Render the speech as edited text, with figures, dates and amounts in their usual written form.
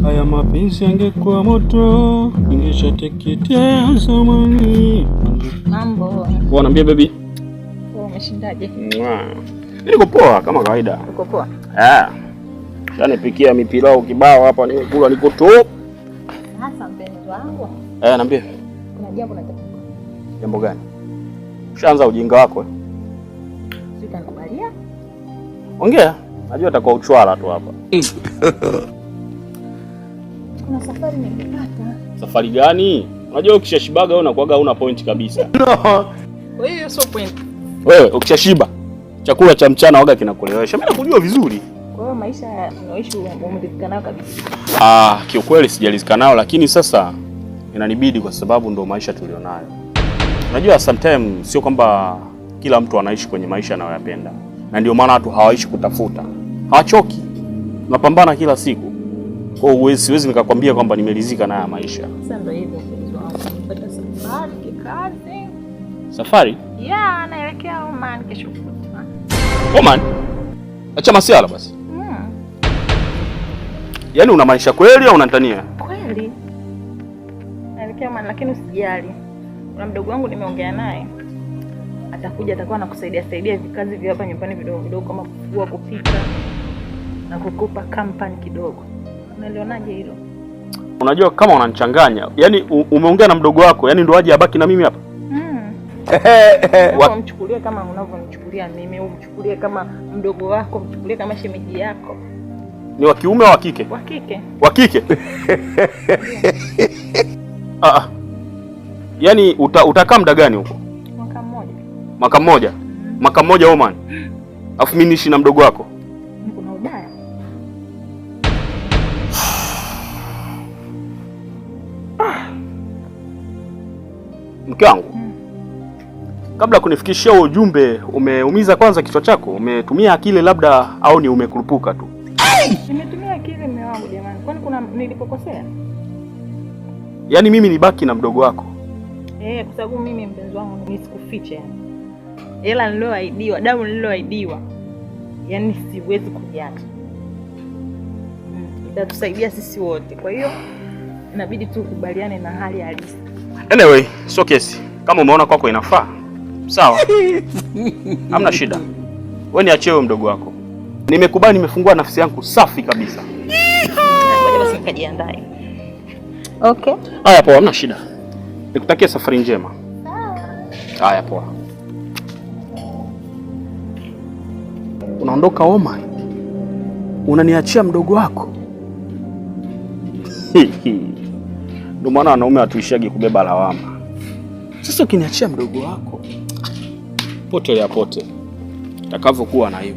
Haya mapenzi yangekuwa moto, ingeshateketea zamani. Mambo. Poa, niambie baby. Poa, umeshindaje? Mimi niko poa kama kawaida. Uko poa? Ah. Shanipikia mipilau kibao hapa nimekula niko top. Sasa mpenzi wangu. Eh, niambie. Kuna jambo nataka. Jambo gani? Ushaanza ujinga wako eh? Si utanikubalia? Ongea. Najua atakuwa uchwala tu hapa. Kuna safari nimepata. Safari gani? Unajua ukishashibaga wewe unakuwaga huna point kabisa. No. Wewe sio point. Wewe ukishashiba chakula cha mchana waga kinakulewesha. Mimi nakujua vizuri. Kwa hiyo maisha unaoishi umeridhika nayo kabisa? Ah, kiukweli sijaridhika nayo, lakini sasa inanibidi kwa sababu ndo maisha tulionayo. Unajua sometimes sio kwamba kila mtu anaishi kwenye maisha anayoyapenda. Na ndio maana watu hawaishi kutafuta. Hawachoki. Tunapambana kila siku. Kwa hiyo siwezi nikakwambia kwamba nimeridhika na haya maisha. Sasa ndio hivyo mpenzi wangu. Nimepata safari kikazi. Safari? Yeah, naelekea Oman kesho kutwa. Oman? Acha masiala basi. Yaani unamaanisha kweli au unanitania? Kweli. Naelekea Oman, lakini usijali. Kuna mdogo wangu nimeongea naye. Atakuja, atakuwa anakusaidia saidia vikazi vya hapa nyumbani vidogo vidogo kama kufua, kupika na kukupa company kidogo. Unalionaje hilo? Unajua kama unanichanganya. Yaani umeongea na mdogo wako, yaani ndo aje abaki na mimi hapa? Umchukulie kama unavyonichukulia mimi, umchukulie kama mdogo wako, umchukulie kama shemeji yako. Ni wa kiume au wa kike? Wa kike. Wa kike? Ah. Yaani utakaa muda gani huko? Mwaka mmoja. Mwaka mmoja? Mwaka mmoja Oman. Alafu mimi niishi na mdogo wako. Kuna ubaya? Mke wangu. Kabla kunifikishia huo ujumbe, umeumiza kwanza kichwa chako? Umetumia akili labda au ni umekurupuka tu? Nimetumia akili mume wangu jamani. Kwani kuna nilipokosea? Yaani mimi nibaki na mdogo wako? Kwa sababu mimi mpenzi wangu nisikufiche yani. Hela niliyoahidiwa, damu niliyoahidiwa, yaani siwezi kuiacha. Itatusaidia sisi wote. Kwa hiyo inabidi tu ukubaliane na hali halisi. Anyway, sio kesi. Kama umeona kwako inafaa, sawa. Hamna shida. Wewe niachie wewe mdogo wako. Nimekubali, nimefungua nafsi yangu safi kabisa. Ngoja basi nikajiandae. Okay. Haya poa, hamna shida. Nikutakia safari njema. Sawa. Haya poa. Unaondoka Oman, unaniachia mdogo wako. Ndio maana wanaume hatuishiagi kubeba lawama. Sasa ukiniachia mdogo wako, pote ya pote takavyokuwa na hiyo.